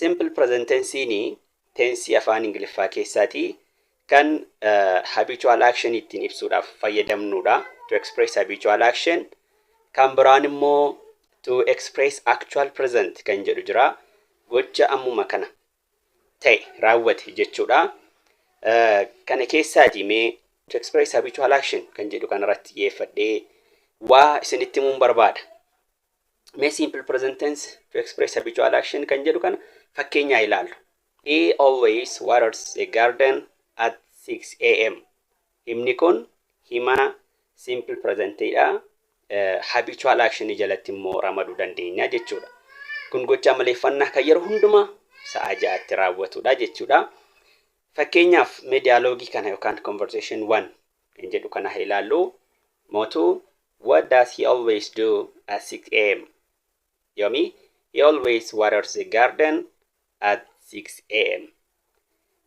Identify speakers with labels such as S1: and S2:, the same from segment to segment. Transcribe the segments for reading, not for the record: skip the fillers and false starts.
S1: Simple present tensiin tensii afaan Ingiliffaa keessaatii kan habitual action ittiin ibsuudhaaf fayyadamnudha. To express habitual action. Kan biraan immoo to express actual present kan jedhu jira. Gocha ammuma kana ta'e raawwate jechuudha. Kana keessaatii mee to express habitual action kan jedhu kanarratti xiyyeeffadhee waa isinitti himuun barbaada. Mee simple present tense to express habitual action kan jedhu kana fakkeenyaa ilaallu. He always waters the garden at 6 a.m. Himni kun hima simple presentidha. Habitual action jalatti immoo ramaduu dandeenya jechuudha. Kun gocha amaleeffannaa kan yeroo hundumaa sa'a 6tti raawwatudha jechuudha. Fakkeenyaaf mee dialoogii kana yookaan conversation 1 kan jedhu kana haa ilaallu. Mootuu, "What does he always do at 6 a.m.?" Yomi, "He always waters the garden at 6 a.m."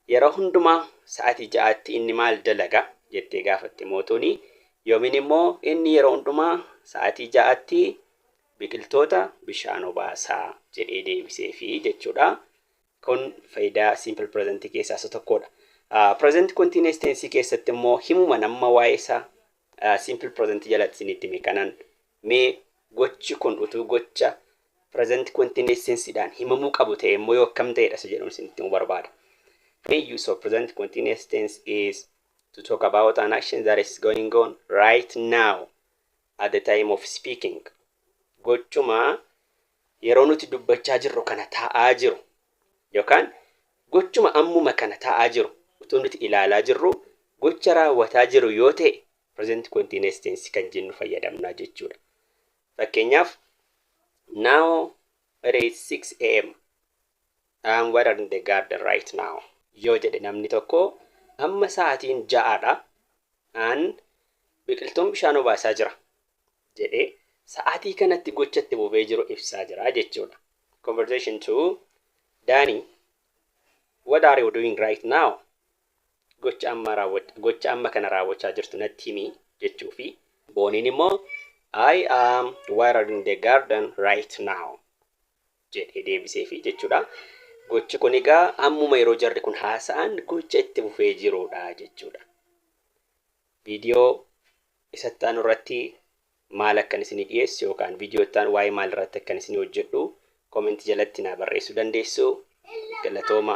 S1: Yeroo hundumaa sa'aatii 6tti inni maal dalaga jettee gaafatte mootuuni. Yoomiin immoo inni yeroo hundumaa sa'aatii 6tti biqiltoota bishaan obaasaa jedhee deebiseefi jechuudha. Kun faayidaa simple present keessaa isa tokkodha. Present continuous tense keessatti immoo himuma nama waa'ee isaa simple present jalatti isinitti hime kanan mee gochi kun utuu gocha present continuous tenseidhaan himamuu qabu ta'e immoo yoo akkam ta'edha isa jedhuun isinitti himuu barbaada. The use of present continuous tense is to talk about an action that is going on right now at the time of speaking. Gochuma yeroo nuti dubbachaa jirru kana taa'aa jiru yookaan gochuma ammuma kana taa'aa jiru utuu nuti ilaalaa jirru gocha raawwataa jiru yoo ta'e present continuous tense kan jennu fayyadamnaa jechuudha. Fakkeenyaaf, "Now it is 6 a.m. I'm watering the garden right now" yoo jedhe namni tokko, amma sa'aatiin 6dha. An biqiltuun bishaan obaasaa jira jedhee sa'aatii kanatti gochatti boba'ee jiru ibsaa jira jechuudha. Conversation 2. Danny, "What are you doing right now?" Gocha amma kana raawwachaa jirtu natti himi jechuu fi Booniin immoo "I am watering the garden right now" jedhee deebiseefi jechuudha. Gochi kun egaa ammuma yeroo jarri kun haasa'an gocha itti fufee jirudha jechuudha. Viidiyoo isatti aanu irratti maal akkan isinii dhiyeessu yookaan viidiyoo itti aanu waa'ee maal irratti akkan isinii hojjedhu koomentii jalatti naa barreessuu dandeessu. Galatooma.